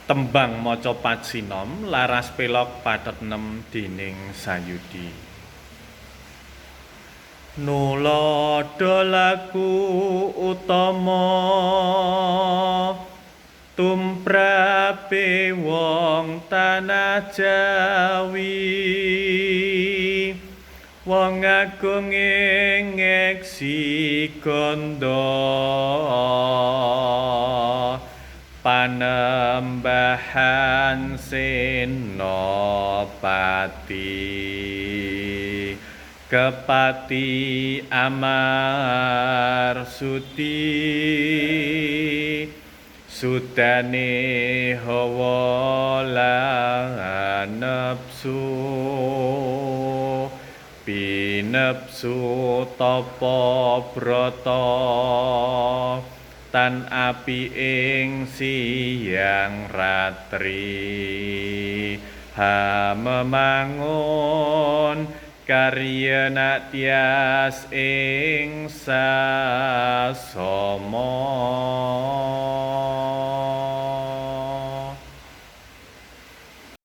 Tembang macapat sinom laras pelog pathet nem dening Sayudi. Nuladha laku utama tumrape wong tanah Jawi, wong agung ing ngeksi gandha panembahan Senopati Kepati Amar Suti sudane hawa lan nepsu pinepsu tapa brata tan api ing siang ratri hamemangun karya natias ing sasama.